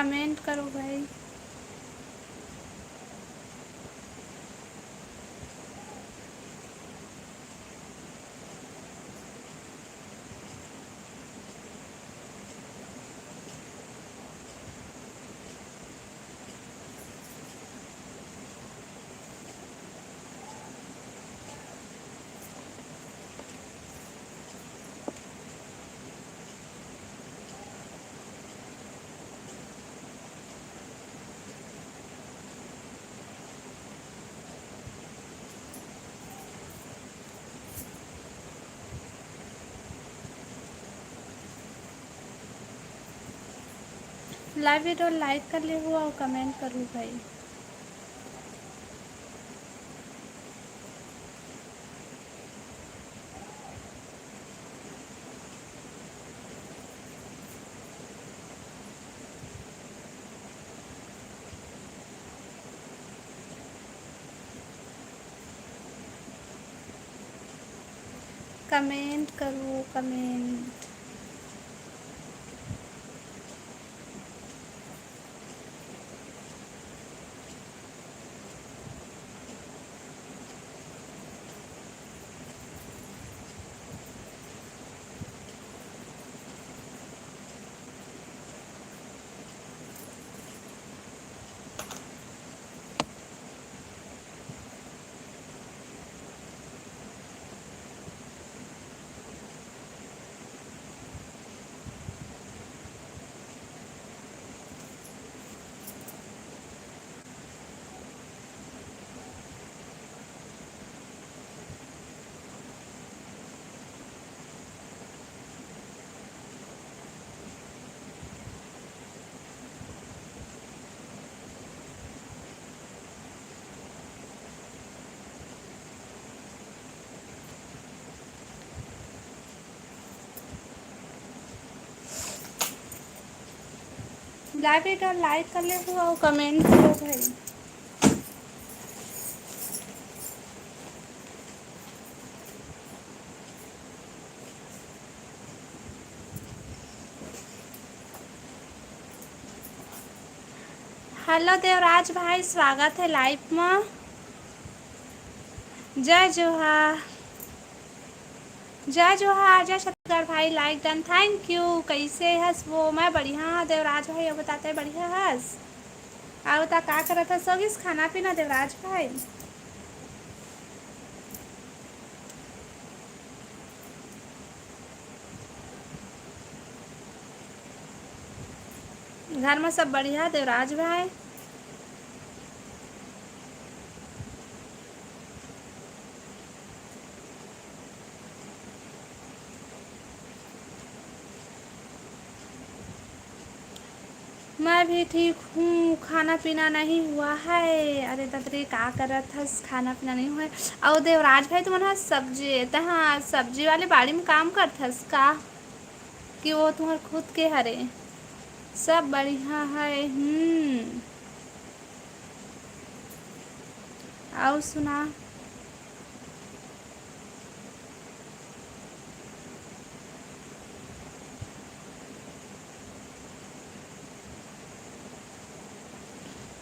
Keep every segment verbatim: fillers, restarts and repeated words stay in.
Comment करो भाई। Live video लाइक कर लेहू अउ कमेंट करहू भाई। कमेंट करो, कमेंट। लाइव एक बार लाइक कर लेहू अउ कमेंट करो भाई। हेलो देवराज भाई, स्वागत है लाइव में। जय जोहार। जय जोहार, जय छत्तीसगढ़ भाई, लाइक डन, थैंक यू। कैसे हस वो? मैं बढ़िया हाँ देवराज भाई, अउ बताते बढ़िया हस? अउ बता का करत हस? हो गिस खाना पीना देवराज भाई? घर में सब बढ़िया देवराज भाई? मैं भी ठीक हूँ, खाना पीना नहीं हुआ है। अरे ददरे, का करत हस, खाना पीना नहीं हुआ है? अउ देवराज भाई, तुमन ह सब्जी, तहाँ सब्जी वाले बाड़ी में काम करत हस का? कि वो तुम्हार खुद के हरे? सब बढ़िया है। हम्म, अउ सुना।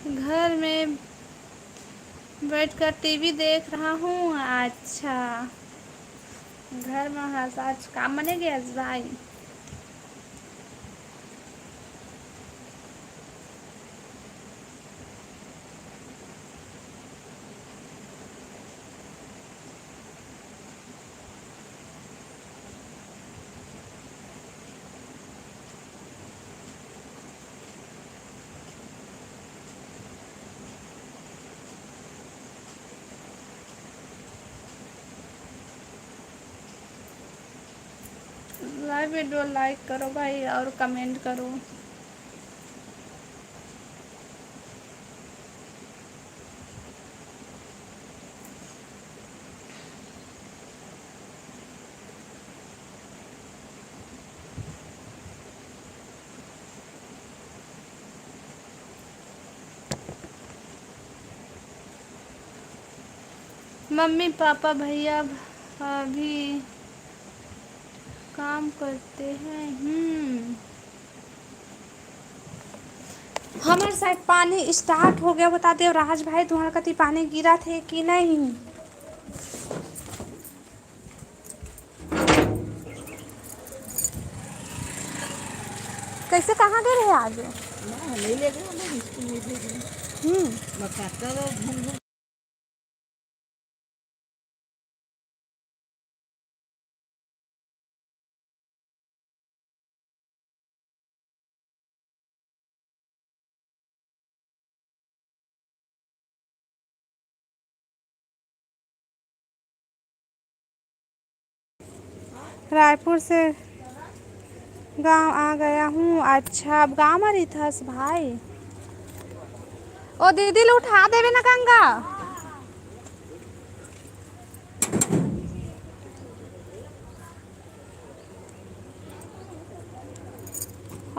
घर में बैठकर टीवी देख रहा हूँ। अच्छा, घर में हस, आज काम मने गए हस भाई? लाइव वीडियो लाइक करो भाई अउ कमेंट करो। मम्मी पापा भैया भाभी काम करते हैं। हम्म, हमर side पानी start हो गया। बता देव राज भाई, तुम्हारे कति पानी गिरा थे कि नहीं? कैसे, कहाँ गए रहे आज? ना, नहीं ले गए, हम लोग स्कूल में भेज रहे हैं। हम्म। बरसात का तो घूम घूम रायपुर से गांव आ गया हूँ। अच्छा, अब गांव में रहिथस भाई। ओ दीदी ल उठा देवे ना गंगा।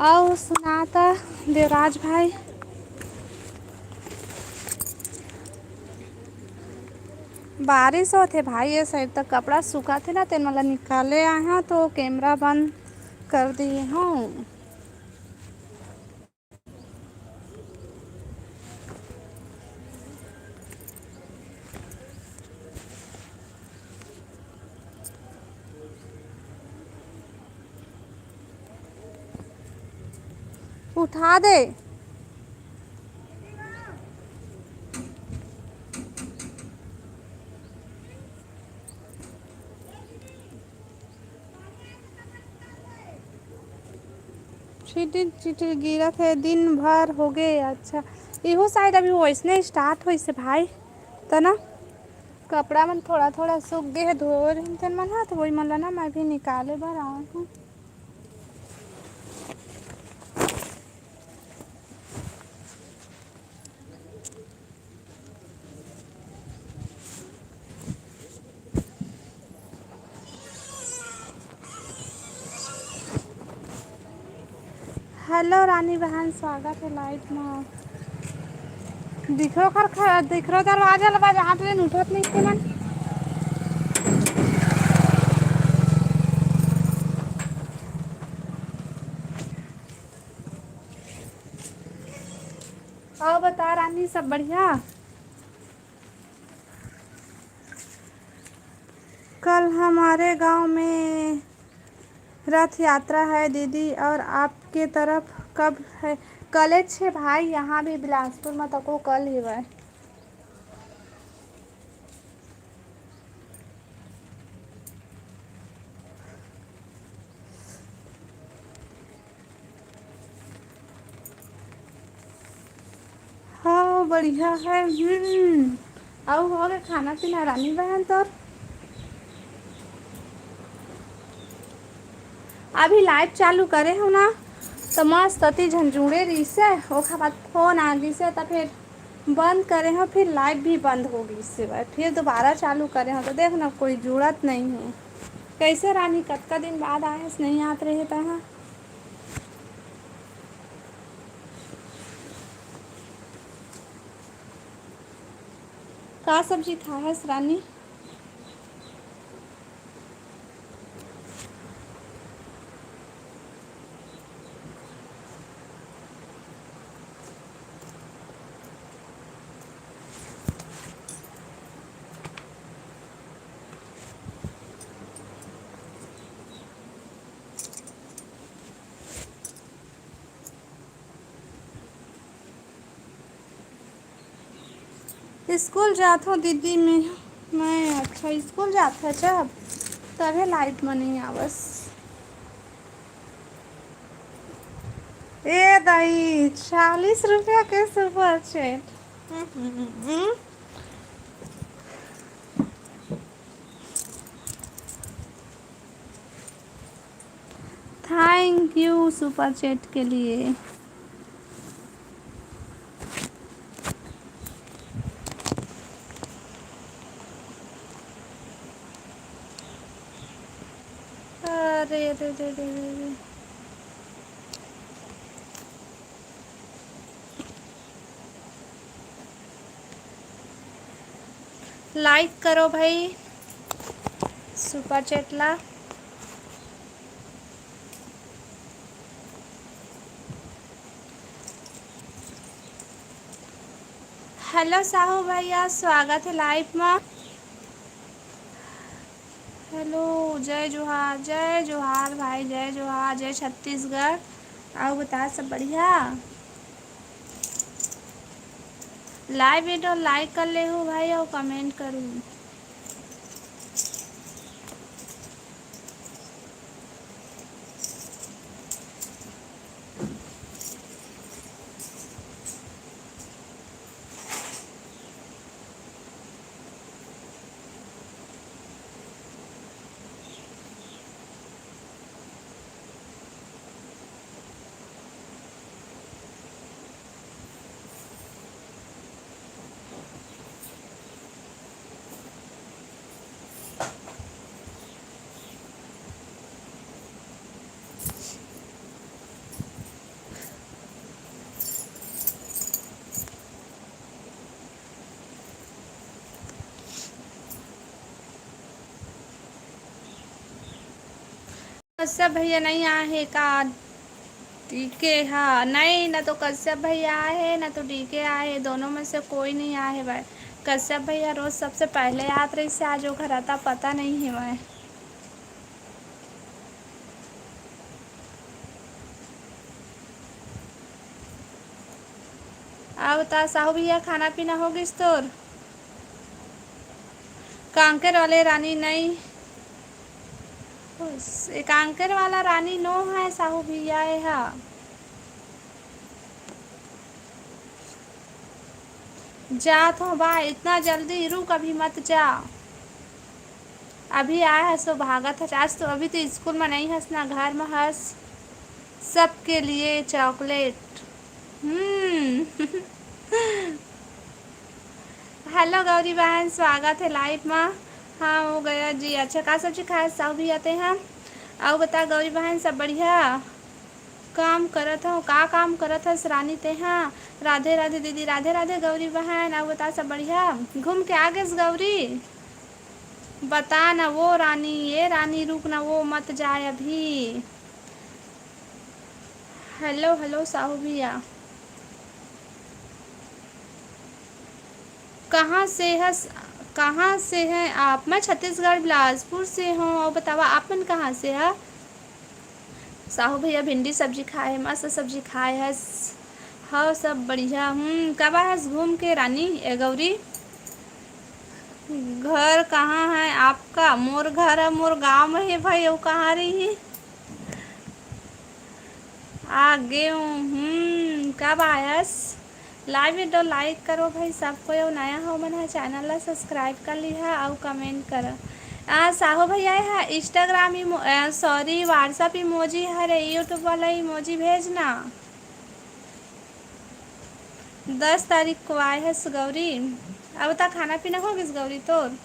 अउ सुनाता देवराज भाई। बारिश होत हे भाई, ये side तक कपड़ा सूखा थे ना, तेन मला निकाले आए हैं तो कैमरा बंद कर दिए हूँ। उठा दे। छिटिल छिटिल गिरत हे, दिन भर होगे। अच्छा, इहू side अभी वैसने start होइस हे भाई, त ना कपड़ा मन थोड़ा थोड़ा सूख गे हे, धोए रहिन तेन मन ह, त वही मन ला ना मैं भी निकाले बर आए हूँ। हेलो रानी बहन, स्वागत हे live मा। दिखरो खर ख-, दिखरो दरवाजा ला बजात ले उठत नहीं तेमन। अउ बता रानी, सब बढ़िया? कल हमारे गांव में रथ यात्रा है दीदी, और आपके तरफ कब है? कलेच हे भाई, यहाँ भी बिलासपुर में तको कल ही है। हाँ, बढ़िया है। हम्म, अउ हो गे खाना पीना रानी बहन तोर? अभी live चालू करे हो ना, तो मस्त अति झन जुड़े रहिसे, ओखर बाद फोन आ गिसे, त फिर बंद करे हो, फिर live भी बंद हो गिसे, फिर दोबारा चालू करे हो, तो देख ना, कोई जुड़त नहीं है। कैसे रानी, कतका दिन बाद आयस, नहीं आत रहे तहाँ? का सब्जी खाहस रानी? स्कूल जात हो दीदी, मैं, मैं, अच्छा, स्कूल जात है जब, तभे live में नहीं आवस। ए दाई, चालीस रुपया के super chat। Hmm, hmm, hmm. Thank you super chat के लिए। अरे, अरे, अरे, अरे, अरे। Like करो भाई super chat ला। Hello साहू भैया, स्वागत है live मा। Hello, जय जोहार, जय जोहार भाई, जय जोहार, जय छत्तीसगढ़। अउ बता, सब बढ़िया? Live video like कर लेहू भाई अउ comment करू। कश्यप भैया नइ आए हे का? डीके हा नइ, न तो कश्यप भैया आए हे, न तो डीके आए हे, दोनों में से कोई नइ आए हे भाई। कश्यप भैया रोज सबसे पहले आत रहिस हे, आज वो घर आता पता नइ हे भाई। अउ बता साहू भैया, खाना पीना हो गिस तोर? कांकेर वाले रानी नइ, ए कांकेर वाला रानी नो हे साहू भैया, ए हा। जात हों बा, इतना जल्दी रुक, अभी मत जा। अभी आए हस तो भागत हस, आज तो अभी तो स्कूल में नइ हस ना, घर में हस। सबके लिए chocolate। हम्म। Hello गौरी बहन, स्वागत है live मा। हाँ, हो गया जी। अच्छा, का सब्जी खाए साहू भैया तेहा? अउ बता गौरी बहन, सब बढ़िया? काम करत हव। का काम करत हस रानी तेहा? राधे राधे दीदी, राधे राधे गौरी बहन। अउ बता, सब बढ़िया? घूम के आ गेस गौरी? बता न वो रानी, ए रानी, रुक न, वो मत जाए अभी। Hello, hello साहू भैया। कहाँ से हस, कहाँ से हैं आप? मैं छत्तीसगढ़ बिलासपुर से हूँ। अउ बतावा, आप मन कहाँ से ह? साहू भैया भिंडी सब्जी खाए हे, मस्त सब्जी खाए हस। हव, सब बढ़िया। हम्म, कब आए हस घूम के रानी, ए गौरी? घर कहाँ है आपका? मोर घर ह मोर गाँव में हे भाई, अउ कहाँ रही? आ गे हूँ। हम्म, कब आयस? Live video like करो भाई सब कोई, अउ नया हो मन ह channel ला subscribe कर लिहा अउ comment करा। आ, साहू भैया, ए हा Instagram emo-, अ, sorry, WhatsApp emoji हरे, YouTube वाला emoji भेजना। दस तारीख को आए हस गौरी। अब त खाना पीना हो गिस गौरी तोर?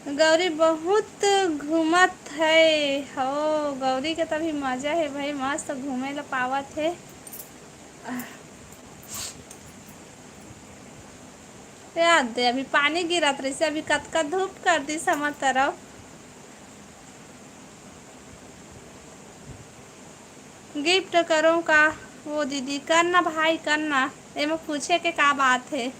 गौरी बहुत घूमत है हो। गौरी के तभी मजा है भाई, मस्त घूमे ला पावत है। याद दे, अभी पानी गिरत रहिसे, अभी कतका धूप कर दिस हमर तरफ। Gift करो का? वो दीदी, करना भाई, करना, एमा पूछे के का बात हे?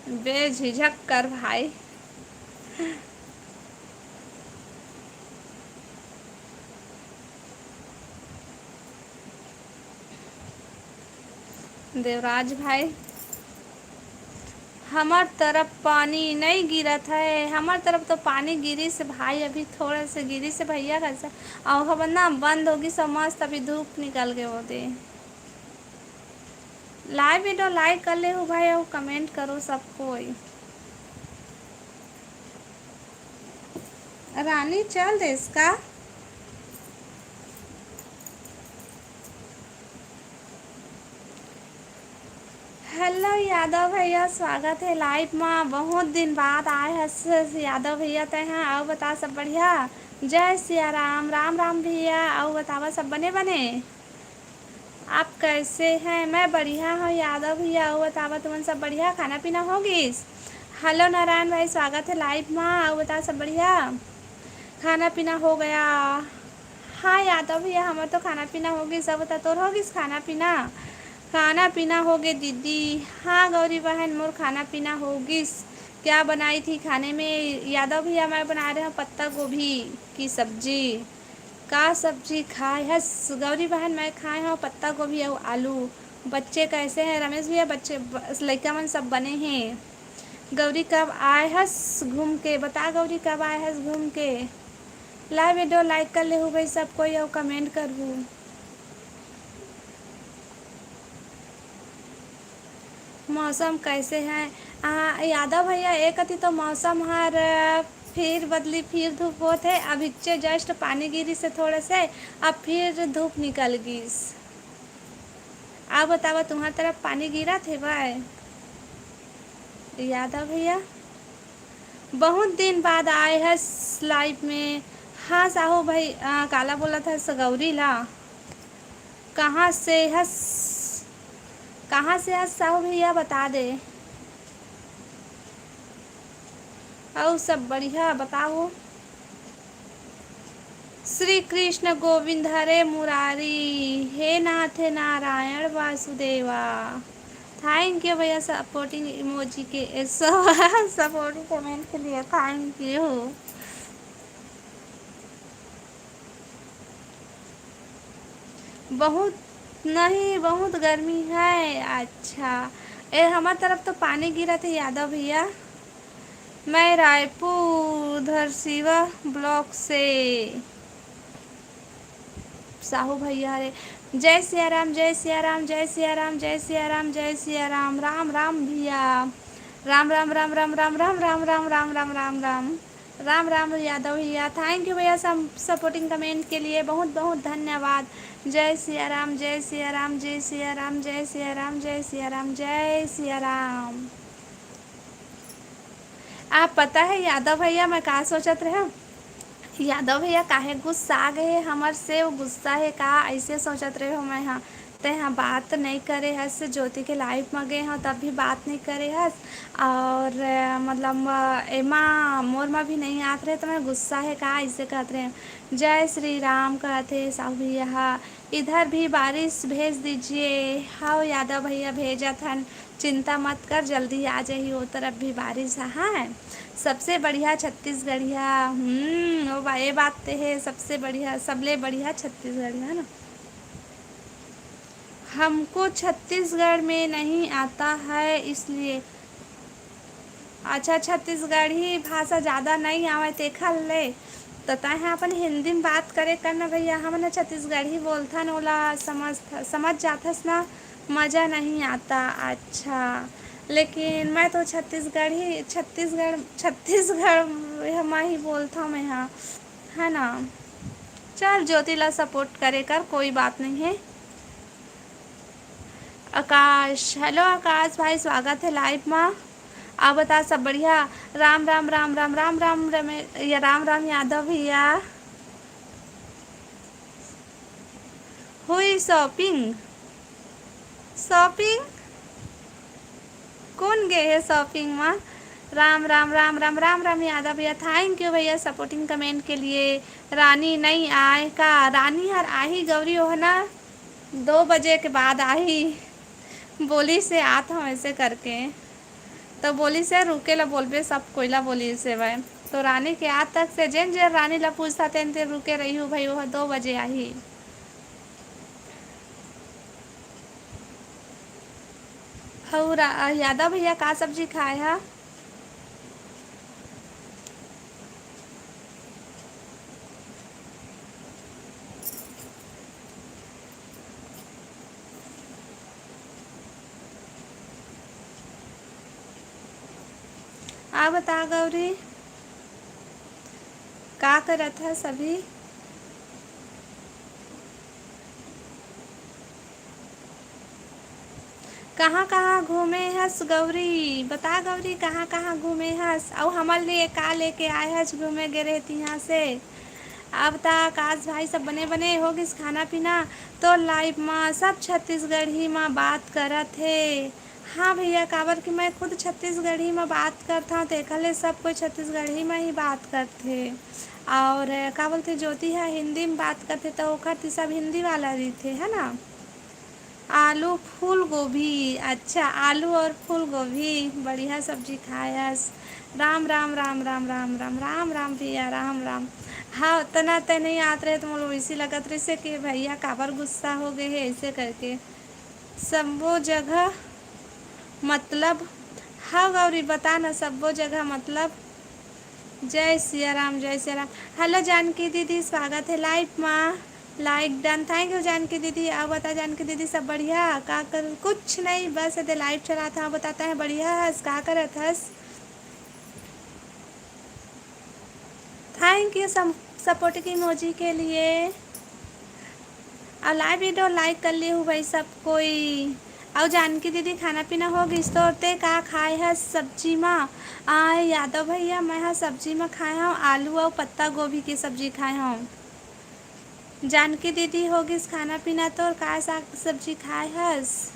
बेझिझक कर भाई। देवराज भाई, हमर तरफ पानी नई गिरत है। हमर तरफ तो पानी गिरिस भाई, अभी थोड़ा से गिरिस भैया, कैसे अउ हवा ना बंद होगी, सब मस्त अभी धूप निकल गए होते। Live video like कर ले हो भाई, अउ comment करो सब कोई। रानी चल देस का? Hello यादव भैया, स्वागत है live मा। बहुत दिन बाद आए हस यादव भैया, तै हाँ, अउ बता सब बढ़िया? जय सिया राम, राम राम भैया, अउ बतावा सब बने बने? आप कैसे हैं? मैं बढ़िया हूँ यादव भैया, अउ बतावा तुमन सब बढ़िया, खाना पीना हो गिस? हेलो नारायण भाई, स्वागत है लाइव मा। अउ बता, सब बढ़िया? खाना पीना हो गया? हाँ यादव भैया, हमर तो खाना पीना हो गिस। अउ बता, तोर हो गिस खाना पीना? खाना पीना हो गे दीदी। हाँ गौरी बहन, मोर खाना पीना हो गिस। क्या बनाई थी खाने में? यादव भैया, मैं बना रहे हूँ पत्ता गोभी की सब्जी। का सब्जी खाए हस? गौरी बहन, मैं खाए हूँ पत्ता गोभी अउ आलू। बच्चे कैसे हैं रमेश भैया? बच्चे ब-, लइका मन सब बने हैं। गौरी कब आए हस घूम के? बता गौरी कब आए हस घूम के? लाइव वीडियो लाइक कर लेहू भाई सब कोई अउ कमेंट करहू। मौसम कैसे है? आ, यादव भैया, एक अति तो मौसम हर, आ, फिर बदली, फिर धूप होत है। अभिच्चे just पानी गिरिस हे थोड़ा से, अब फिर धूप निकल गिस। आप बतावा, तुम्हार तरफ पानी गिरत हे भाई? यादव भैया, बहुत दिन बाद आए हस लाइव में। हाँ साहू भाई, आ, काला बोलत हस गौरी ला? कहाँ से हस, कहाँ से हस साहू भैया, बता दे। अउ सब बढ़िया, बताओ। श्री कृष्ण गोविंद हरे मुरारी, हे नाथ नारायण वासुदेवा। Thank you भैया, सपोर्टिंग इमोजी के, सपोर्टिंग कमेंट के लिए thank you। बहुत नहीं, बहुत गर्मी है। अच्छा, ए, हमर तरफ तो पानी गिरत हे यादव भैया। मैं रायपुर धरसीवा ब्लॉक से। साहू भैया रे, जय सिया राम, जय सिया राम, जय सिया राम, जय सिया राम, जय सिया राम, राम राम भैया, राम राम राम राम राम राम राम राम राम राम राम राम राम राम राम यादव भैया, thank you भैया सपोर्टिंग कमेंट के लिए, बहुत बहुत धन्यवाद। जय सिया राम, जय सिया राम, जय सिया राम, जय सिया राम, जय सिया राम, जय सिया राम। आप पता है यादव भैया, मैं का सोचत रहे? यादव भैया काहे गुस्सा आ गए हमर से, वो गुस्सा है का, ऐसे सोचत रहे हो मैं। हाँ, ते हाँ बात नहीं करे हस, ज्योति के लाइव में गए हो तब भी बात नहीं करे हस। और अ, मतलब अ, एमा मोर मा भी नहीं आत रहे तो मैं गुस्सा है का, ऐसे कहत रहे। जय श्री राम कहत हे साहू भैया, इधर भी बारिश भेज दीजिए। हाँ यादव भैया, भेजत हन, चिंता मत कर, जल्दी आ जाही, वो तरफ भी बारिश है। हाँ, सबसे बढ़िया छत्तीसगढ़िया। हम्म, वो बा-, ये बात ते है, सबसे बढ़िया, सबले बढ़िया छत्तीसगढ़िया, है ना? हमको छत्तीसगढ़ में नहीं आता है, इसलिए। अच्छा, छत्तीसगढ़ी भाषा ज़्यादा नहीं आवे तेखर ले। तो तैं ह अपन हिंदी में बात करे कर ना भैया, हमन ह छत्तीसगढ़ी बोलथन, ओला समझ, समझ जाथस ना, मज़ा नहीं आता। अच्छा, लेकिन मैं तो छत्तीसगढ़ी, छत्तीसगढ़, छत्तीसगढ़ म ही बोलथव मैं ह, है ना। चल, ज्योति ला सपोर्ट करे कर, कोई बात नहीं है। आकाश, हेलो आकाश भाई, स्वागत है लाइव मा। आप बता, सब बढ़िया? राम राम, राम राम, राम राम रमे-, या राम राम यादव भैया। हुई शॉपिंग? शॉपिंग? कौन गए है शॉपिंग मा? राम राम, राम राम, राम राम यादव भैया, thank you भैया सपोर्टिंग कमेंट के लिए। रानी नहीं आए का? रानी हर आही गौरी, ओह ना दो बजे के बाद आही। बोलिस हे आत हंव ऐसे करके, तो बोलिस हे रुके ला बोलबे, सब कोई ला बोलिस हे भाई। तो रानी के आत तक से जेन जेन रानी ला पूछता तेन तेन रुके रही हूँ भाई, वो दो बजे आही। अउ रा-, यादव भैया का सब्जी खाए हा? आ बता गौरी, का करत हस अभी? कहाँ कहाँ घूमे हस गौरी? बता गौरी, कहाँ कहाँ घूमे हस? अउ हमर लिए का लेके आए हस घूमे गे रहे तिहाँ से? अब त आकाश भाई सब बने बने हो गिस खाना पीना। तो लाइव मा सब छत्तीसगढ़ी मा बात करत हे। हाँ भैया, काबर कि मैं खुद छत्तीसगढ़ी म बात करथव, तेखर ले सब कोई छत्तीसगढ़ी म ही बात करथे। और का बोलथे, ज्योति ह हिंदी म बात करथे, त ओखर ती सब हिंदी वाला रहिथे, है ना? आलू फूल गोभी, अच्छा, आलू और फूल गोभी, बढ़िया सब्जी खायस। राम, राम, राम, राम, राम, राम, राम, राम भैया, राम, राम। हाँ, तना तय नहीं आत रहे, त मोला वैसी लगत रहिसे कि भैया काबर गुस्सा हो गए हे, ऐसे करके। सब्बो जगह मतलब, हाँ गौरी, बता ना, सब्बो जगह मतलब। जय सिया राम, जय सिया राम। हेलो जानकी दीदी, स्वागत है लाइव मा। लाइक डन, थैंक यू जानकी दीदी। अब बता जानकी दीदी, सब बढ़िया? का कर, कुछ नहीं, बस एदे लाइव चलात हव, बताता है बढ़िया हस, का करत हस? थैंक यू सपोर्टिंग इमोजी के लिए। और लाइव वीडियो लाइक कर ली हूँ भाई सब कोई। और जानकी दीदी, खाना पीना हो गिस तोर? ते का खाए हस सब्जी मा? आ यादव भैया, मैं हा सब्जी मा खाए हूँ आलू और पत्ता गोभी की सब्जी खाए हूँ। जानकी दीदी, हो गिस खाना पीना तोर? का साग सब्जी खाए हस?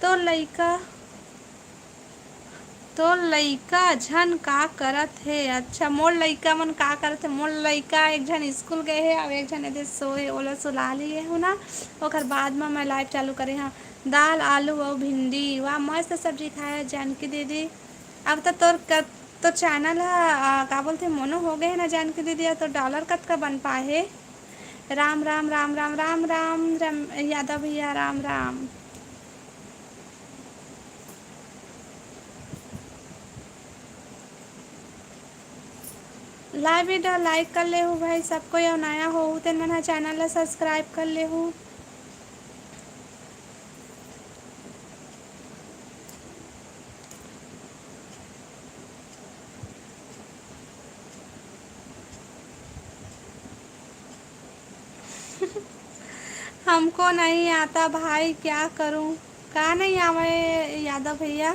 तोर लइका, तोर लइका झन का करत हे? अच्छा, मोर लइका मन का करत हे? मोर लइका एक झन स्कूल गए हे, अब एक झन एदे सोए, ओला सुला लिए हूँ ना, ओकर बाद म मैं लाइव चालू करे हूँ। दाल, आलू अउ भिंडी, वाह, मस्त सब्जी खाए जानकी दीदी। अब तो तोर कर, तोर चैनल ह, आ, का बोलथे, मोनो हो गए हे ना जानकी दीदी, अब तो डॉलर कतका बन पाए हे? राम, राम, राम, राम, राम, राम, राम, यादव भैया, राम, राम। लाइव वीडियो लाइक कर लेहू भाई, सब कोई अउ नया होहू, तेन मन ह चैनल ला सब्सक्राइब कर लेहू। हमको नहीं आता भाई, क्या करूं? का नहीं आवे यादव भैया?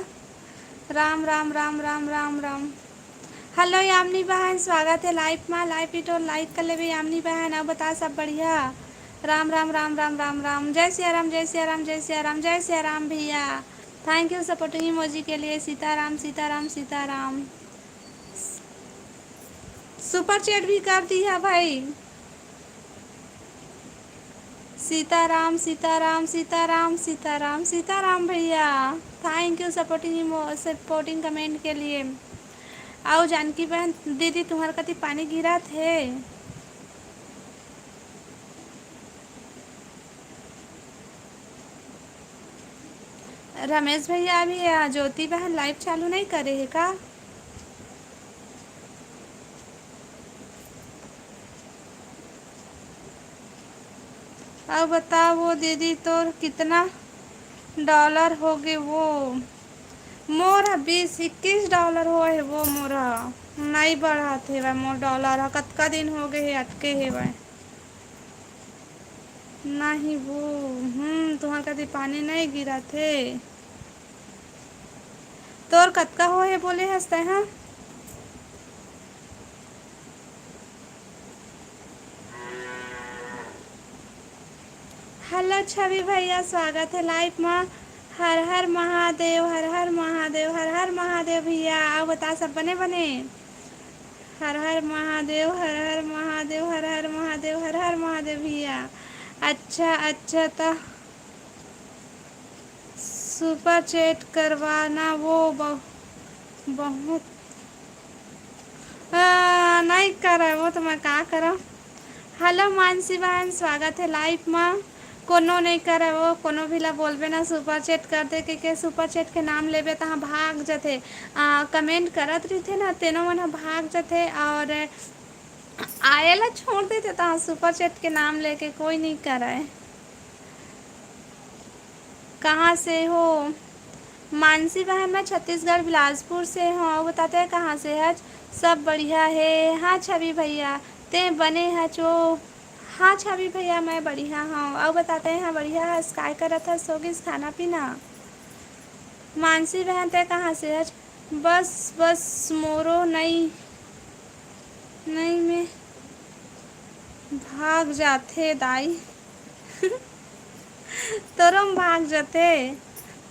राम, राम, राम, राम, राम, राम। हेलो यामिनी बहन, स्वागत है लाइव मा। लाइव वीडियो लाइक कर लेबे यामिनी बहन। अब बता, सब बढ़िया? राम, राम, राम, राम, राम, राम। जय सिया राम, जय सिया राम, जय सिया राम, जय सिया राम भैया। थैंक यू सपोर्टिंग इमोजी के लिए। सीताराम, सीताराम, सीताराम। सुपर चैट भी कर दिया भाई। सीताराम, सीताराम, सीताराम, सीताराम, सीताराम भैया। थैंक यू सपोर्टिंग इमो-, सपोर्टिंग कमेंट के लिए। आओ जानकी बहन, दीदी तुम्हार कति पानी गिरत हे? रमेश भैया, अभी, आ, ज्योति बहन लाइव चालू नहीं करे हे का? अब बता वो दीदी, तोर कितना डॉलर होगे वो? मोर ह बीस इक्कीस डॉलर होए हे वो, मोर ह नहीं बढ़त हेवय, मोर डॉलर ह कतका दिन हो गए हे, अटके हेवय। नहीं वो, हम्म, तुहर कति पानी नहीं गिरत हे। तोर कतका होए हे बोले हस तैं हा? हेलो छवि भैया, स्वागत है लाइव मा। हर हर महादेव, हर हर महादेव, हर हर महादेव भैया। अउ बता, सब बने बने? हर हर महादेव, हर हर महादेव, हर हर महादेव, हर हर महादेव भैया। अच्छा, अच्छा, त सुपर चैट करवाना वो बहु-, बहुत, आ, नहीं करे वो तो मैं का करव। हेलो मानसी बहन, स्वागत है लाइव मा। कोनो नहीं करे वो, कोनो भी ला बोलबे ना सुपर चैट कर दे के, के सुपर चैट के नाम लेबे तहाँ भाग जथे। आ, कमेंट करत रहिथे ना, तेनो मन ह भाग जथे और आए ला छोड़ देथे, तहाँ सुपर चैट के नाम लेके कोई नहीं करे। कहाँ से हो? मानसी बहन, मैं छत्तीसगढ़ बिलासपुर से हूँ। अउ बता, तैं कहाँ से हच? सब बढ़िया हे। हाँ छवि भैया, तैं बने हच ओ? हाँ छवि भैया, मैं बढ़िया हूँ। अउ बताते हैं, बढ़िया हस? काय करत हस? हो गिस खाना पीना? मानसी बहन, तै कहाँ से हस? बस, बस मोरो नई, नई में भाग जाथे दाई। तोरो म भाग जाथे।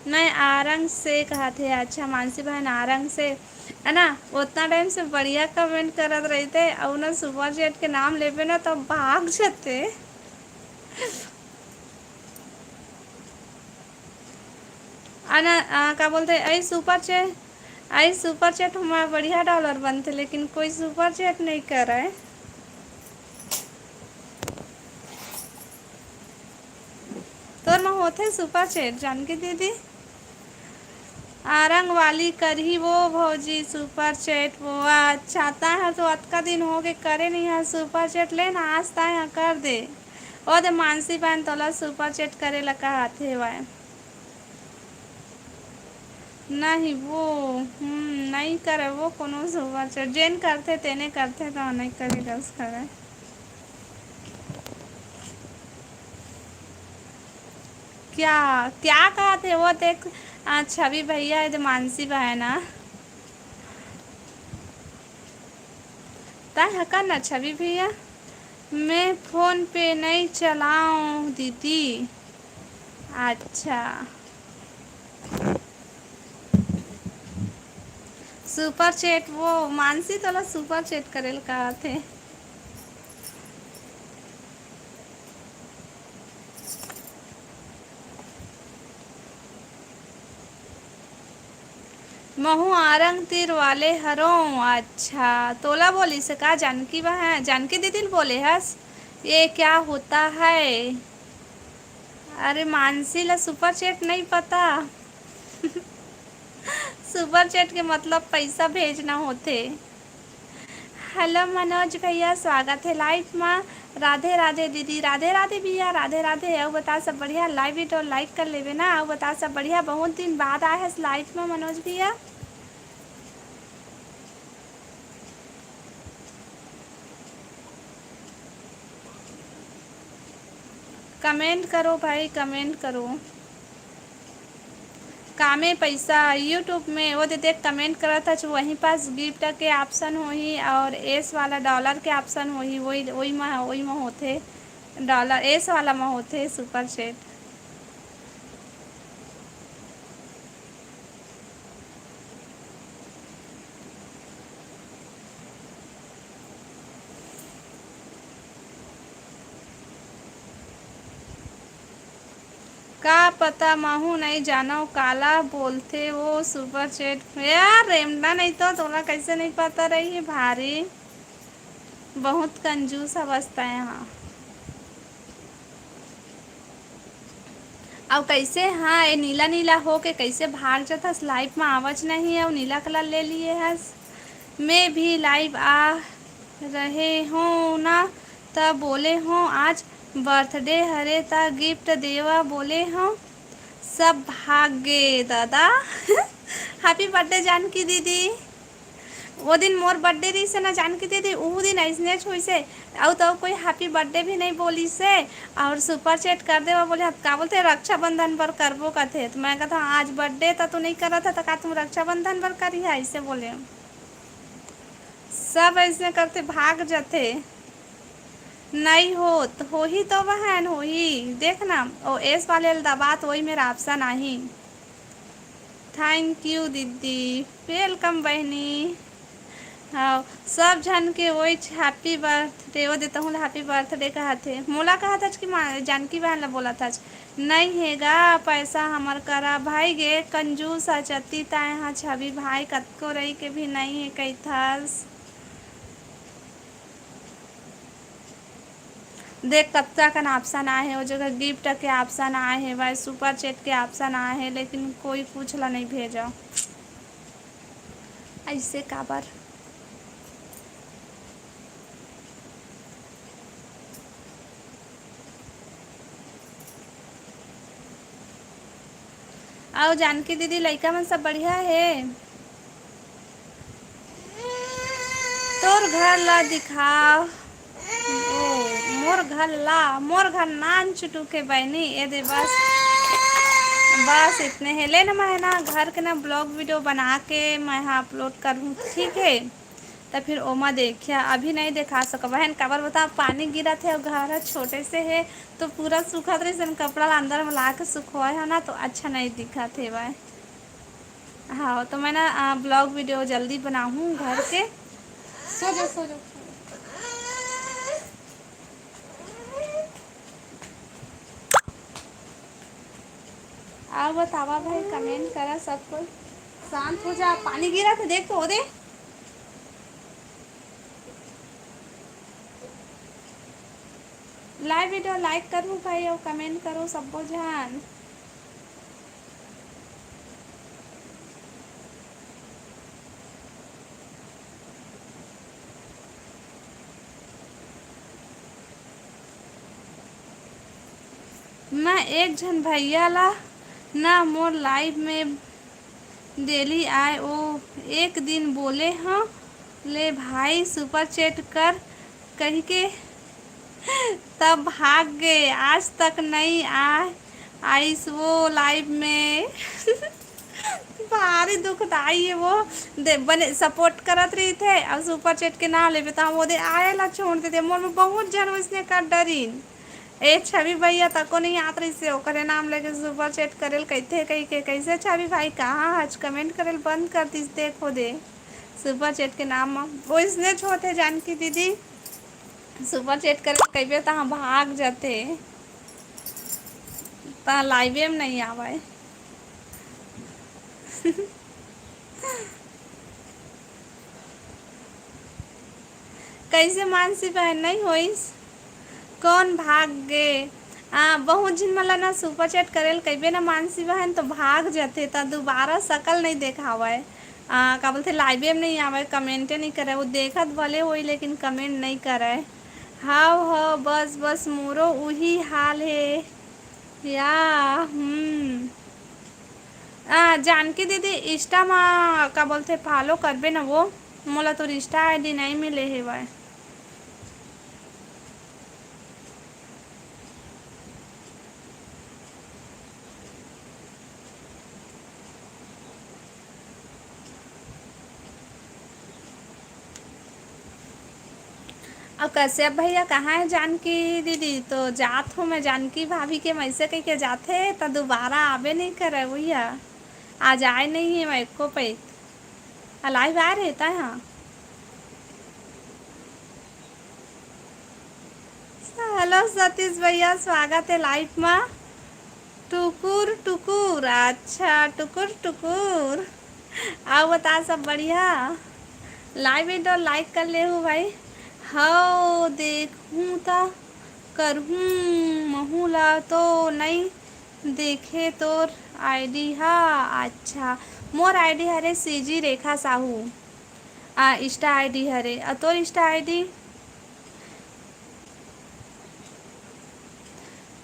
मैं आरंग से कहत हे। अच्छा मानसी बहन, आरंग से, है ना? उतना टाइम से बढ़िया कमेंट करत रहिथे, अउ ना सुपर चैट के नाम लेबे ना, तो भाग जाथे। अना, आ, का बोलथे, आई सुपर चैट, आई सुपर चैट हमारा बढ़िया डॉलर बनथे, लेकिन कोई सुपर चैट नहीं करे। तोर म होथे सुपर चैट, जानकी दीदी? आरंग वाली करही वो भौजी सुपर चैट वो। अच्छा, तैं ह तो अतका दिन होगे करे नहीं ह सुपर चैट, ले ना आज तैं ह कर दे। ओ दे मानसी बहन तोला सुपर चैट करे ला कहत हेवय। नहीं वो, हम्म, नहीं करे वो कोनो सुपर चैट, जेन करथे तेने करथे, तो नहीं करे कस करे। क्या, क्या कहत हे वो? देख, आ, छवि भैया हे, तो मानसी बहन ना। तैं ह कर ना छवि भैया। मैं फोन पे नहीं चलाऊं दीदी। अच्छा। सुपर चैट वो, मानसी तोला सुपर चैट करे ल कहत हे। महू आरंग तीर वाले हरों। अच्छा, तोला बोलिस का जानकी बहन? जानकी दीदी ल बोले हस? ये क्या होता है? अरे मानसी ला सुपर चैट नहीं पता। सुपर चैट के मतलब पैसा भेजना होथे। हेलो मनोज भैया, स्वागत है लाइव मा। राधे राधे दीदी। राधे राधे भैया, राधे राधे। अउ बता सब बढ़िया? लाइव वीडियो लाइक कर लेबे ना। अउ बता सब बढ़िया? बहुत दिन बाद आए हस लाइव मा मनोज भैया। कमेंट करो भाई, कमेंट करो। कामे पैसा YouTube में, वो दे देख, कमेंट करत हच, वहीं पास गिफ्ट के ऑप्शन होही और एस वाला डॉलर के ऑप्शन होही, वही, वही मा, वही मा होथे, डॉलर एस वाला मा होथे सुपर चैट। का पता, महू नहीं जानव काला बोलथे वो सुपर चैट। यार रेमडा नहीं तो तोला कैसे नहीं पता रही भारी। बहुत कंजूस अवस्था है। हाँ, अउ कैसे, हाँ, ये नीला नीला हो के कैसे भाग जात हस? लाइव में आवच नहीं, अउ नीला कलर ले लिए हस। मैं भी लाइव आ रहे हो ना, त बोले हो आज बर्थडे हरे, त गिफ्ट देवा बोले हो, सब भाग गे दादा। हैप्पी बर्थडे जानकी दीदी। वो दिन मोर बर्थडे रहिस हे ना जानकी दीदी, उहू दिन अइसनेच होइस हे। अउ तो कोई हैप्पी बर्थडे भी नहीं बोलिस हे। और सुपर चैट कर देवा बोले, "का बोलथे, रक्षाबंधन बर करबो," कथे। तो मैं कथा, "आज बर्थडे त तू नहीं करत हे, त का तुम रक्षाबंधन बर करिहा?" ऐसे बोले। सब ऐसे करते भाग जाते। नहीं होत, होही तो बहन, होही। देख ना, ओ एस वाले ल दबात, वही मेरा ऑप्शन आही। थैंक यू दीदी, वेलकम बहनी। हाँ, सब झन के वही हैप्पी बर्थडे, वो देता हूँ हैप्पी बर्थडे कहत हे। मोला कहत हच कि माँ, जानकी बहन ला बोलत हच। नहीं हे गा पैसा हमर करा, भाई गे कंजूस आ चती, ताय हा छवि भाई कतको रही के भी नहीं हे कहिथस। देख, कतका कन ऑप्शन आए हे, ओ जगह गिफ्ट के ऑप्शन आए हे, भाई सुपर चैट के ऑप्शन आए हे, लेकिन कोई कुछ ला नहीं भेजा। ऐसे काबर? अउ जानकी दीदी, लइका मन सब बढ़िया हे? तोर घर ला दिखाव। ओ, मोर घर ला, मोर घर नान चुटुक हे बहिनी, ये दे बस, बस इतने हे। ले ना, मैं ना घर के ना vlog video बना के मैं हा upload करहूँ, ठीक है? त फिर ओमा देखिया, अभी नहीं देखा सकबहन, काबर बता, पानी गिरत हे अउ घर ह छोटे से हे, तो पूरा सूखत रहिस, कपड़ा ला अंदर में ला के सुखवाए हो ना, तो अच्छा नहीं दिखत हे भाई। हाँ, तो मैं ना, आ, vlog video जल्दी बनाहूँ घर के। सो जा, सो जा। अउ बतावा भाई, comment करा सब कोई। शांत हो जा, पानी गिरत हे, देख तो, ओ दे। Live video like करू भाई, अउ comment करो सब्बो झन। मैं एक झन भैया ला ना मोर live में daily आए, ओ एक दिन बोले हव, "ले भाई, super chat कर," कहिके तब भाग गे, आज तक नई आ, आइस वो live में। भारी दुखदाई हे वो, दे बने support करत रहिथे अउ super chat के नाम लेबे त हम ओदे आए ला छोड़ देथे। मोर में बहुत झन वइसने कर डरिन। ए छवि भैया तको नहीं आत रहिसे, ओकरे नाम लेके super chat करेल कहिथे कहिके। कैसे छवि भाई, कहाँ हच? Comment करेल बंद कर दिस, देखो दे। Super chat के नाम म वइसने होथे जानकी दीदी, super chat करेल कहिबे त भाग जथे, त live में नहीं आवे। कैसे मानसी बहन नहीं होइस? कौन भाग गे? आ, बहुत झिन मन ला ना super chat करेल कहिबे ना मानसी बहन, तो भाग जथे, त दोबारा शकल नहीं देखावय। आ, का बोलथे, live में नहीं आवे, comment नहीं करे, वो देखत भले होई लेकिन comment नहीं करे। हाव, हाव, बस, बस, मोरो उही हाल हे। या, हम्म। आ, जानकी दीदी, Insta मा का बोलथे, follow करबे न वो? मोला तो Insta ID नहीं मिले हेवय। अब कश्यप भैया कहाँ है जानकी दीदी? तो जात हूँ मैं जानकी भाभी के, वैसे कह के जाथे तो दोबारा आबे नहीं करे भैया। आज आए नहीं है मैं एको पैक। आ, live आ रहे ता यहाँ। Hello सतीश भैया, स्वागत है live मा। टुकुर टुकुर, अच्छा, टुकुर टुकुर। अउ बता, सब बढ़िया? Live video like कर लेहू भाई। हव, देखहूँ त करहूँ, महू ला तो नई देखे तोर ID हा। अच्छा, मोर ID हरे CG रेखा साहू। आ, Insta ID हरे। आ, तोर Insta ID?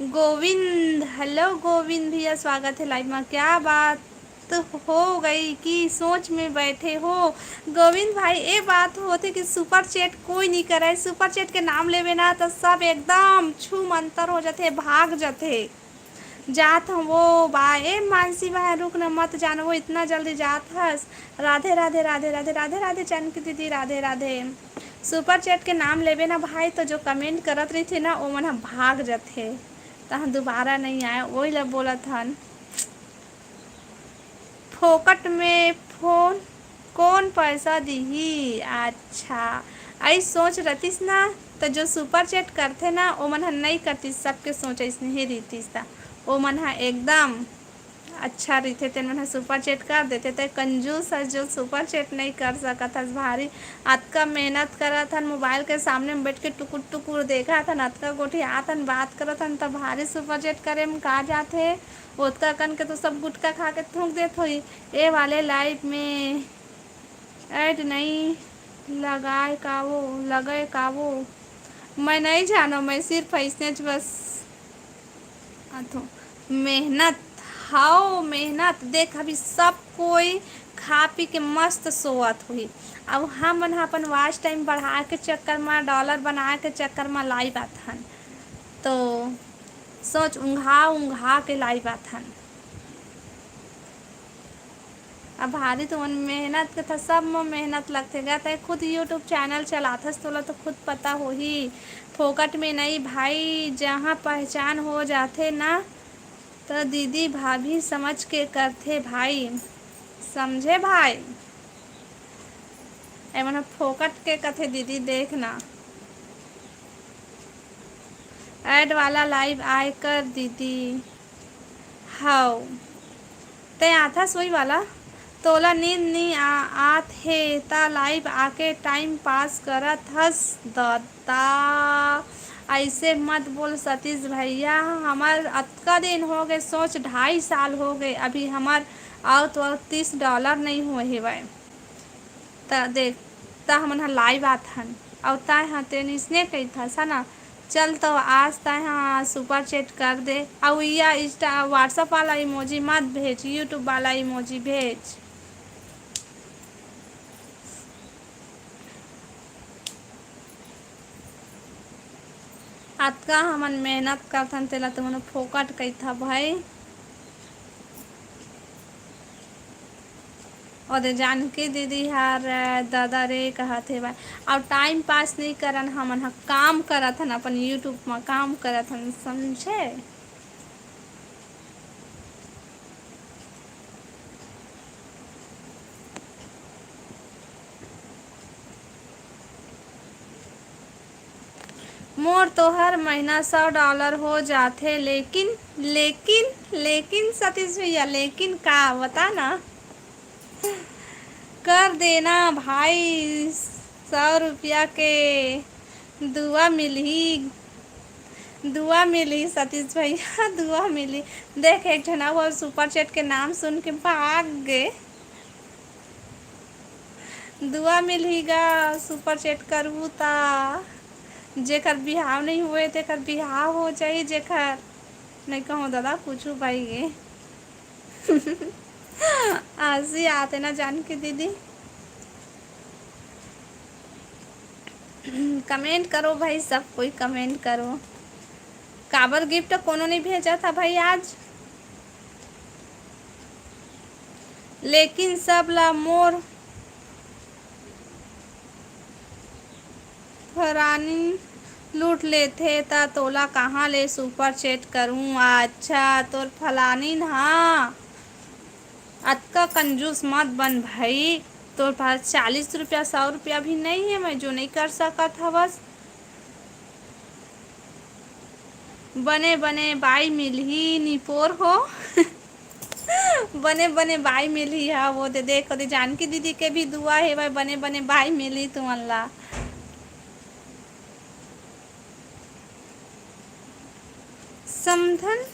Govind, hello Govind भैया, स्वागत है live मा। क्या बात हो गई कि सोच में बैठे हो? गोविंद भाई, ए बात होथे कि super chat कोई नहीं करे, super chat के नाम लेवे ना तो सब एकदम छू मंतर हो जाथे, भाग जाथे। जात हवं वो बा। ए मानसी बहन, रुक न, मत जान, वो इतना जल्दी जात हस। राधे, राधे, राधे, राधे, राधे, राधे, जानकी दीदी, राधे, राधे। Super chat के नाम लेबे ना भाई, तो जो comment करत रहिथे ना, ओमन ह भाग जथे, तहाँ दोबारा नहीं आए, वही ला बोलत हन। फोकट में फोन कोन पैसा दिही? अच्छा, अइस सोच रतिस ना, त जो super chat करथे ना, ओमन ह नइ करतिस, सबके सोच अइसने ही रहितिस, त ओमन ह एकदम अच्छा रहिथे, तेन मन ह super chat कर देथे। ते कंजूस हस, जो super chat नइ कर सकत हस भारी। अतका मेहनत करत हन, mobile के सामने में बैठ के टुकुर टुकुर देखत हन, अतका गोठियात हन, बात करत हन, त भारी super chat करे म का जाथे? ओतका कन के तो सब गुटखा खा के थूक देत होही। ए वाले live में ad नहीं लगाए का वो, लगे का वो, मैं नहीं जानो, मैं सिर्फ ऐसने च बस आथो। मेहनत, हाओ मेहनत, देख अभी सब कोई खा पी के मस्त सोवत होही, अब हमन ह अपन watch time बढ़ाए के चक्कर म, dollar बनाए के चक्कर म live आथन। तो सोच, उंघा उंघा के live आथन। अब भारी तुमन मेहनत के था, सब म मेहनत लगथे गा। तै खुद YouTube channel चलाथस, तोला तो खुद पता होही। फोकट में नई भाई, जहाँ पहचान हो जाथे ना, त दीदी भाभी समझ के करथे भाई, समझे भाई? एमन ह फोकट के कथे दीदी, देख ना। Ad वाला live आय कर दीदी। हव, तै आथस वही वाला। तोला नींद नी आ-, आत हे, त live आके time pass करत हस ददा। ऐसे मत बोल सतीश भैया, हमर अतका दिन हो गए, सोच ढाई साल हो गए, अभी हमर आउत वक्त तीस dollar नहीं हुए हेवय। त देख, त हमन ह live आथन, अउ तैं ह तेन इसने कहिथस, है ना? चल, तो आज तैं ह super chat कर दे, अउ या Insta, WhatsApp वाला emoji मत भेज, YouTube वाला emoji भेज। अतका हमन मेहनत करथन, तेला तुमन फोकट कहिथा भाई। ओदे जानकी दीदी हर, "ददा रे," कहत हे भाई। अउ time pass नहीं करन, हमन ह काम करत हन, अपन YouTube म काम करत हन, समझे? मोर तो हर महीना सौ dollar हो जाथे, लेकिन, लेकिन, लेकिन सतीश भैया, लेकिन का बता ना? कर देना भाई, सौ रुपया के दुआ मिलही, दुआ मिलही सतीश भैया, दुआ मिलही। देख, एक झन अउ super chat के नाम सुन के भाग गे। दुआ मिलही गा, super chat करबू ता। जेकर बिहाव नहीं हुए, तेकर बिहाव हो जाही, जेकर नहीं कहूँ दादा, पूछू भाई ये। आसी आते ना जानकी दीदी। Comment करो भाई, सब कोई comment करो। काबर gift कोनो नहीं भेजा था भाई आज, लेकिन सब ला मोर फलानिन लूट लेथे, त तोला कहाँ ले super chat करूँ? अच्छा, तोर फलानिन हा। अतका कंजूस मत बन भाई, तोर पास चालीस रुपया, सौ रुपया भी नहीं है, मैं जो नहीं कर सकत हवस। बने बने बाई मिलही निपोर हो। बने बने बाई मिलही हा, वो दे देख, ओदे जानकी दीदी के भी दुआ हे भाई, बने बने बाई मिलही तुमन ला। समधन।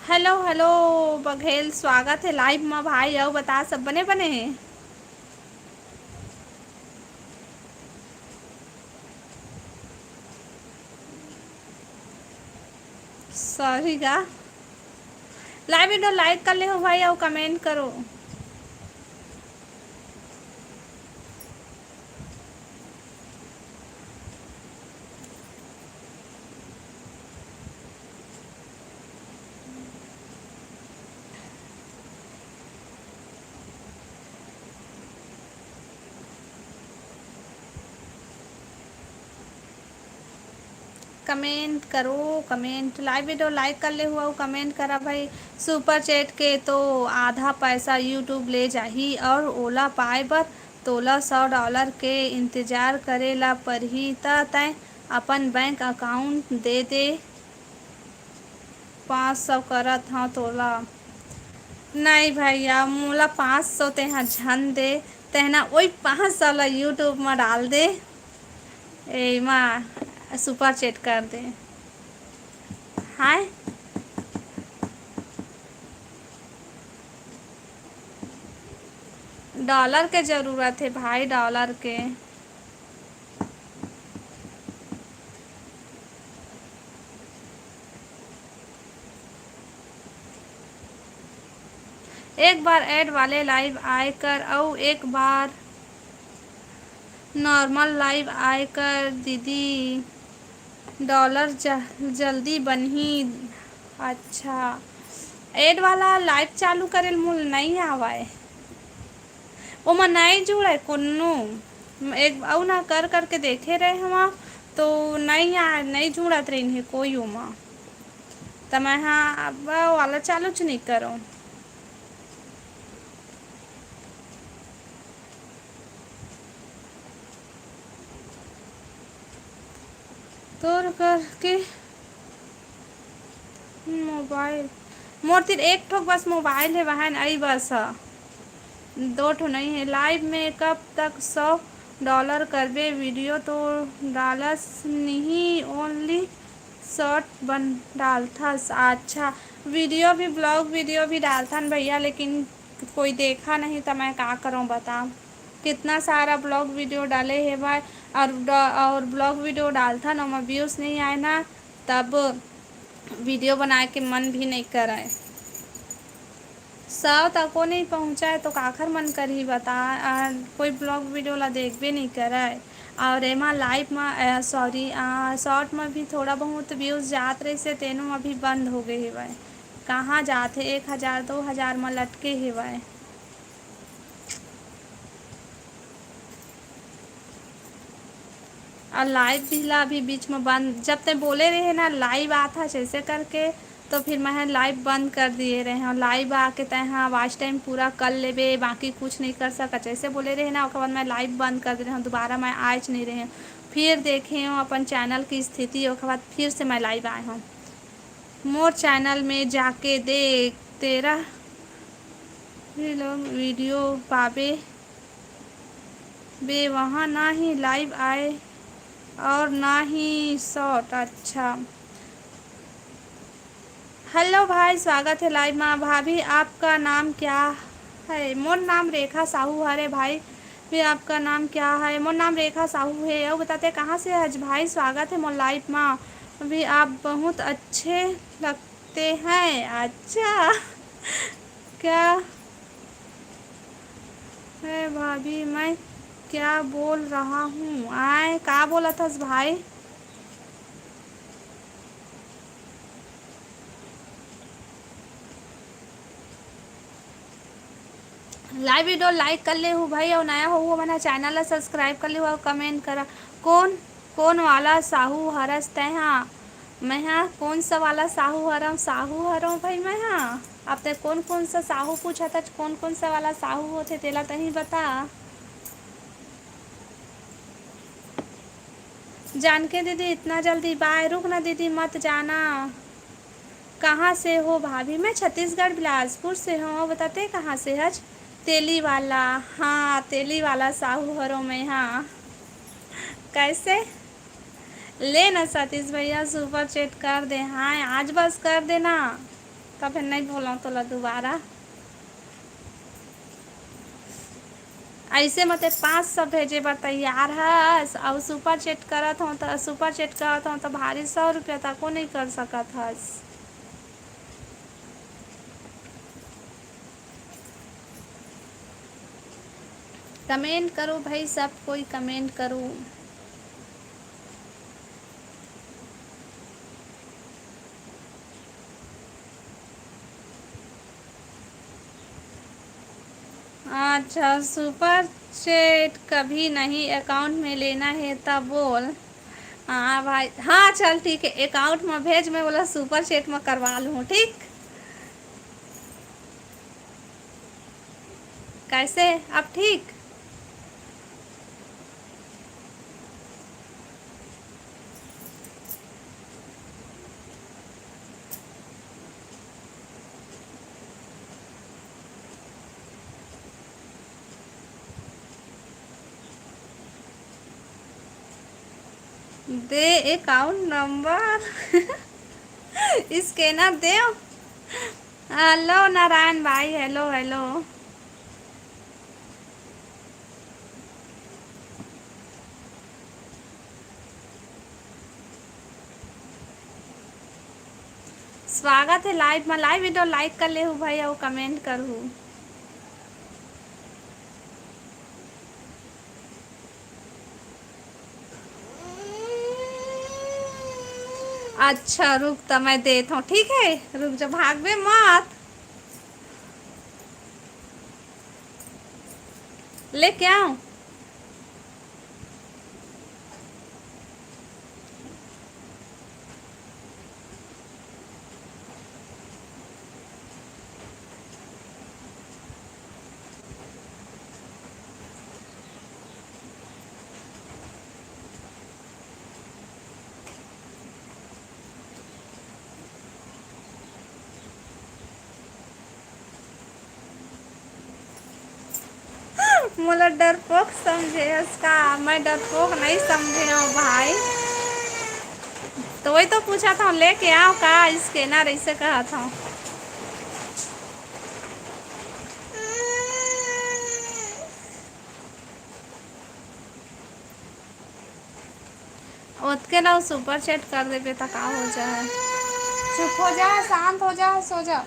Hello, hello, बघेल, स्वागत हे live म भाई। अउ बता, सब बने बने हे? Sorry गा। Live video like कर ले हो भाई, अउ comment करो। Comment करो, comment, live video like कर ले हुआ, comment करा भाई। Super chat के तो आधा पैसा YouTube ले जाही, और ओला पाए बर तोला सौ dollar के इंतजार करे ला परही, त तैं अपन bank account दे दे। पाँच सौ करत हव तोला। नहीं भैया, मोला पाँच सौ तेहा झन दे, तेहना ओई पाँच सौ ला YouTube म डाल दे। एमा super chat कर दे। हाय। Dollar के जरूरत हे भाई, dollar के। एक बार ad वाले live आए कर, अउ एक बार Normal live आय कर दीदी, dollar ज-, जल्दी बनही। अच्छा, ad वाला live चालू करे ल मोला नइ आवय, ओमा नइ जुड़य कोनो। एक अउ ना कर करके देखे रहे हवा, तो नइ आ, नइ जुड़त रहिन हे कोई ओमा। त मैं हा अब वाला चालूच नइ करों। तोर करके मोबाइल, मोर तीर एक ठोक बस मोबाइल हे बहन, अई बस ह, दो ठो नइ हे। Live में कब तक सौ dollar करबे? Video तो डालस नहीं, only short बन डालथस। अच्छा, video भी, vlog video भी डालथन भैया, लेकिन कोई देखा नहीं त मैं का करों बता। कितना सारा vlog video डाले हेवय और ड-, और vlog video डालथन, ओमा views नहीं आए ना, तब video बनाए के मन भी नहीं करय। सौ तको नहीं पहुँचा है तो काखर मन करही बता। आ, कोई vlog video ला देखबे नहीं करय। और एमा live मा, आ, sorry, आ, short मा भी थोड़ा बहुत views जात रहिसे, तेनो अभी बंद हो गए हेवय। कहाँ जात हे, एक हजार दो हजार मा लटके हेवय। और live भी ला अभी बीच में बंद, जब तैं बोले रहे ना live आत हस ऐसे करके, तो फिर मैं live बंद कर दिए रहे हूँ। Live आके तैं हा watch time पूरा कर लेबे, बाकी कुछ नहीं कर सकत, ऐसे बोले रहे ना, ओकर बाद मैं live बंद कर दे रहे हूँ, दोबारा मैं आएच नहीं रहे हूँ। फिर देखे हूँ अपन channel की स्थिति, ओकर बाद फिर से मैं live आए हूँ। मोर channel में जाके देख, तेरा भी लोग video पाबे बे, वहाँ ना ही live आए और ना ही short। अच्छा, hello भाई, स्वागत है live मा। भाभी, आपका नाम क्या है? मोर नाम रेखा साहू हरे भाई। भी आपका नाम क्या है? मोर नाम रेखा साहू है। और बताते कहाँ से हज भाई? स्वागत है मोर live मा। भी आप बहुत अच्छे लगते हैं। अच्छा, क्या है भाभी, मैं क्या बोल रहा हूँ? आय, का बोलत हस भाई? Live video like कर लेहू भाई, अउ नया होहू हमन ह channel ला subscribe कर लेहू अउ comment करा। कौन, कौन वाला साहू हरस तैं हा? मैं हा कौन सा वाला साहू हरव? साहू हरव भाई मैं हा। अब तैं कौन कौन सा साहू पूछत हच, कौन कौन सा वाला साहू होथे तेला तहीं बता। जानके दीदी इतना जल्दी bye? रुक ना दीदी, मत जाना। कहाँ से हो भाभी? मैं छत्तीसगढ़ बिलासपुर से हूँ। अउ बता तैं कहाँ से हच? तेली वाला। हाँ, तेली वाला साहू हरों मैं, हाँ। कैसे? ले ना सतीश भैया, super chat कर दे। हाँ, आज बस कर देना, तब फिर नहीं बोलव तोला दोबारा। ऐसे म तैं पाँच सौ भेजे बर तैयार हस, अउ super chat करत हव त, super chat करत हव त भारी सौ रुपया तको नइ कर सकत हस। Comment करो भाई, सब कोई comment करो। अच्छा, super chat कभी नहीं, account में लेना है तब बोल। हाँ भाई, हाँ चल ठीक है, account में भेज, मैं बोला super chat में करवा लूँ, ठीक? कैसे, अब ठीक? दे account number। Scanner देव। Hello नारायण भाई, hello, hello। स्वागत है live में। Live video like कर लेहू भाई अउ comment करहू। अच्छा, रुक, त मैं देत हूँ, ठीक है? रुक जा, भागबे मत। लेके आओ। मोला डरपोक समझे हस का? मैं डरपोक नहीं समझे हूँ भाई। तो वही तो पूछा था, लेके आओ का scanner, ऐसे कहा था। ओतके ला super chat कर देबे, त का हो जाए? चुप हो जा, शांत हो जा, सो जा।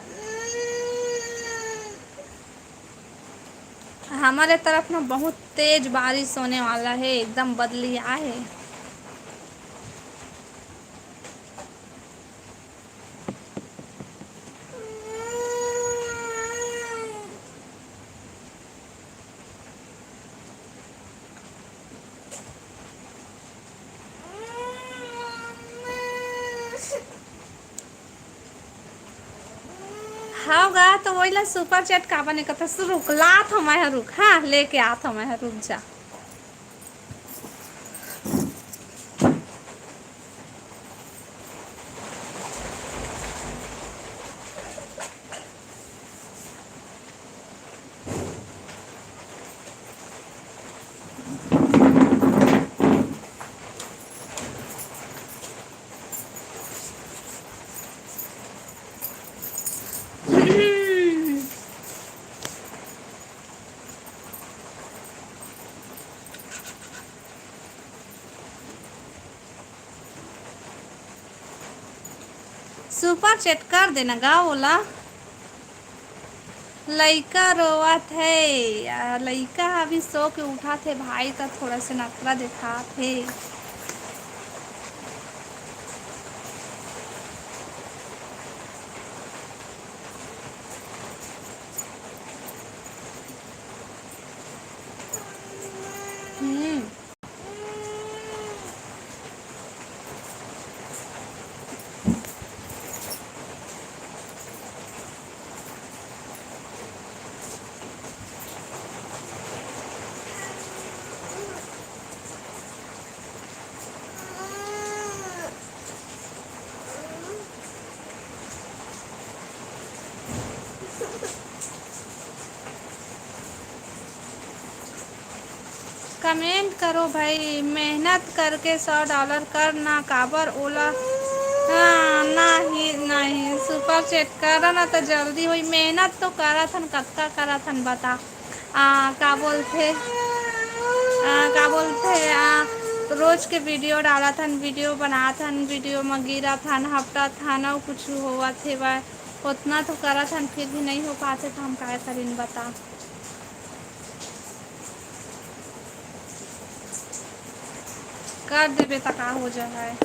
हमारे तरफ ना बहुत तेज बारिश होने वाला है, एकदम बदली आहे। हव गा, तो वही ला super chat काबर नहीं करता? रुक, लात हूँ मैं ह, रुक, हाँ, लेके आत हूँ मैं ह, रुक जा। Super chat कर देना गा ओला। लइका रोवत हे, आ, लइका अभी सो के उठत हे भाई, त थोड़ा से नखरा देखात हे। हम्म। Comment करो भाई, मेहनत करके सौ dollar कर ना, काबर ओला, हाँ, नहीं, नहीं, super chat करा ना तो जल्दी होई। मेहनत तो करत हन, कतका करत हन बता। आ, का बोलथे, आ, का बोलथे, आ, रोज के video डालत हन, video बनात हन, video म गिरत हन, हपटत हन, अउ कुछु होवत हेवय, ओतना तो करत हन, फिर भी नहीं हो पाथे, तो हम काय करिन बता। कर देबे त का हो जाय।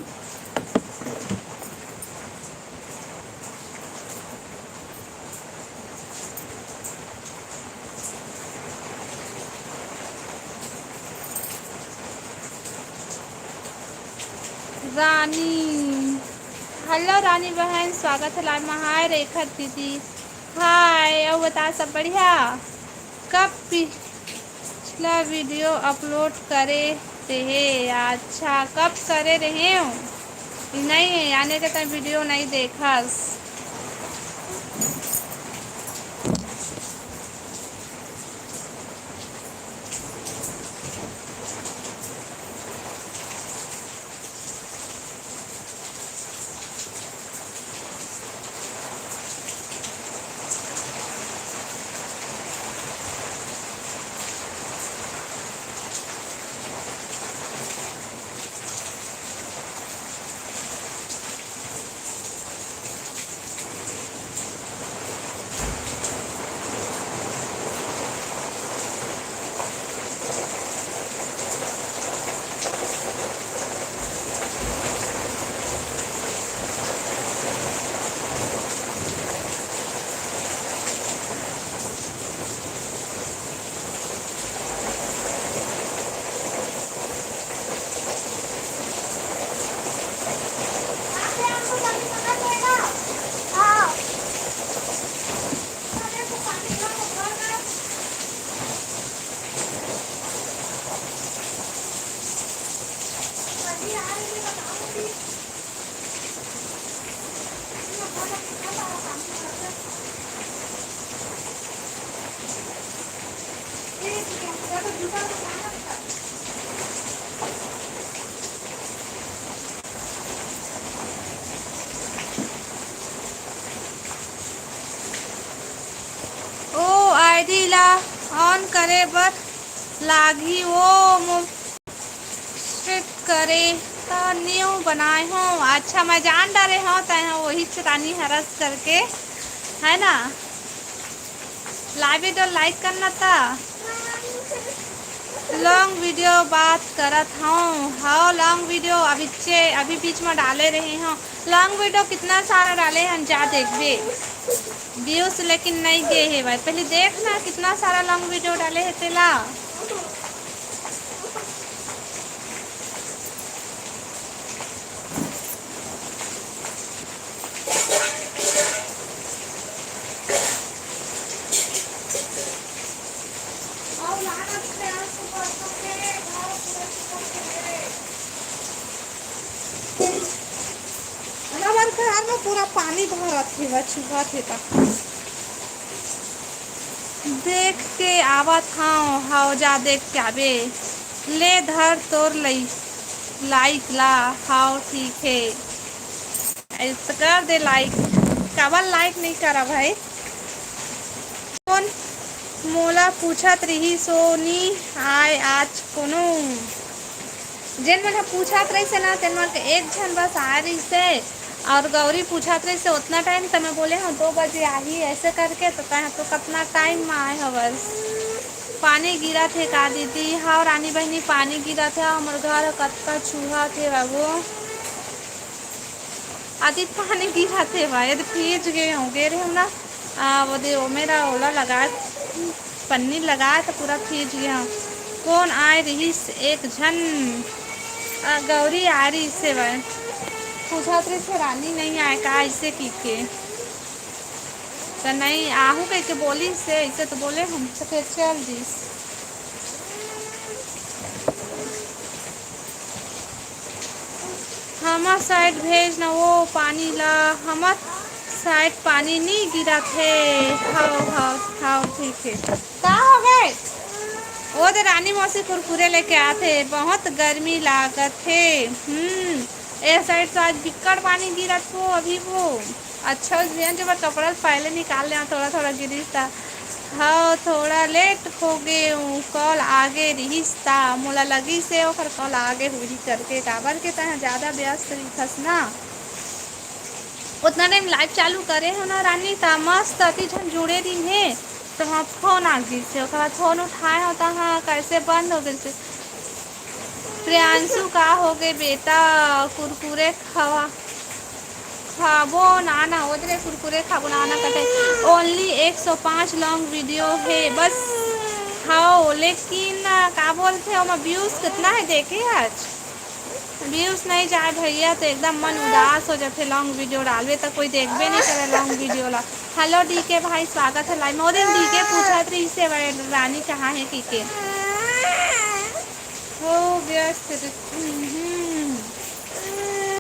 रानी, hello रानी बहन, स्वागत है live में। Hi रेखा दीदी, hi। अउ बता, सब बढ़िया? कब पि-, पिछला video upload करे रहे? अच्छा, कब करे रहे हो? नहीं, यानी कि तैं video नहीं देखस। कौन करे बर लागही वो मो-, स्ट्रिक्ट करे त न्यू बनाए हो। अच्छा, मैं जान डारे हो, तै हो वही रानी हरस करके, है ना? लाइव वीडियो लाइक करना था। लॉन्ग वीडियो बात करत हूँ। हाँ, लॉन्ग वीडियो अभी चे-, अभी बीच में डाले रहे हूँ। लॉन्ग वीडियो कितना सारा डाले हैं, जा देखबे। व्यूज लेकिन नहीं गए है भाई। पहले देखना कितना सारा लॉन्ग वीडियो डाले है तेला। हमर घर में पूरा पानी भरत हे, बा चुहत हे त। देख के आवत हव, हव जा देख के आबे। ले धर तोर लई-, लाइक ला, हव ठीक हे। ऐसे कर दे लाइक। काबर लाइक नहीं करा भाई? कौन मोला पूछत रही सो नी आय आज कोनो? जेन मन ह पूछत रहिस हे ना, तेन मन के एक झन बस आय रहिस हे, और गौरी पूछत रहिस हे उतना टाइम, त मैं बोले हूँ दो बजे आही ऐसे करके, तो तैं तो कतना टाइम में आए हवस। पानी गिरत हे का दीदी? हाँ रानी बहनी, पानी गिरत हे, हमर घर ह कतका छुहत हे बाबू। अति पानी गिरत हे भाई, ये तो भीज गए हूँ, गे रहे हूँ ना, आ, वो दे, वो मेरा ओला लगा, पन्नी लगा तो पूरा भीज गया हूँ। कौन आए रहिस एक झन? आ, गौरी आए रहिस हे भाई, पूछत रहिस हे रानी नहीं आए का, ऐसे की के। त नहीं आहू कह के बोलिस हे, ऐसे तो बोले हम, तो फिर चल दिस। हमर साइड भेज न वो पानी ला, हमर साइड पानी नी गिरत हे। हव, हव, हव, ठीक हे। का हो गए? वो दे रानी मौसी कुरकुरे लेके आथे, बहुत गर्मी लागत हे। हम्म, ए साइड तो आज बिक्कट पानी गिरत हो अभी वो। अच्छा, उस बिहान जो मैं कपड़ा पहले निकाल लिया, थोड़ा थोड़ा गिरी था। हाँ, थोड़ा लेट हो गए हूँ, कॉल आगे रिहिस ता, मोला लगी से ओकर कॉल आगे हुई करके, काबर के तहाँ ज़्यादा व्यस्त रिथस ना। उतना टाइम लाइव चालू करे हो ना रानी, ता मस्त अति झन जुड़े दिन हे, तो हाँ फोन आ गई से, ओकर बाद फोन उठाए हो ता हाँ कैसे बंद हो गई से। प्रियांशु का हो गए बेटा, कुरकुरे खावा। खाबो ना ना, ओदरे कुरकुरे खाबो ना ना कथे। ओनली एक सौ पाँच लॉन्ग वीडियो हे बस। हाँ, लेकिन का बोलथे, ओमा व्यूज कितना है देखे आज? व्यूज नहीं जाए भैया, तो एकदम मन उदास हो जाथे। लॉन्ग वीडियो डालबे तो कोई देखबे नहीं करे लॉन्ग वीडियो ला। हेलो डीके भाई, स्वागत है लाइव में। ओदे डीके पूछत रहिसे, रानी कहाँ है टीके? हो व्यस्त। हम्म,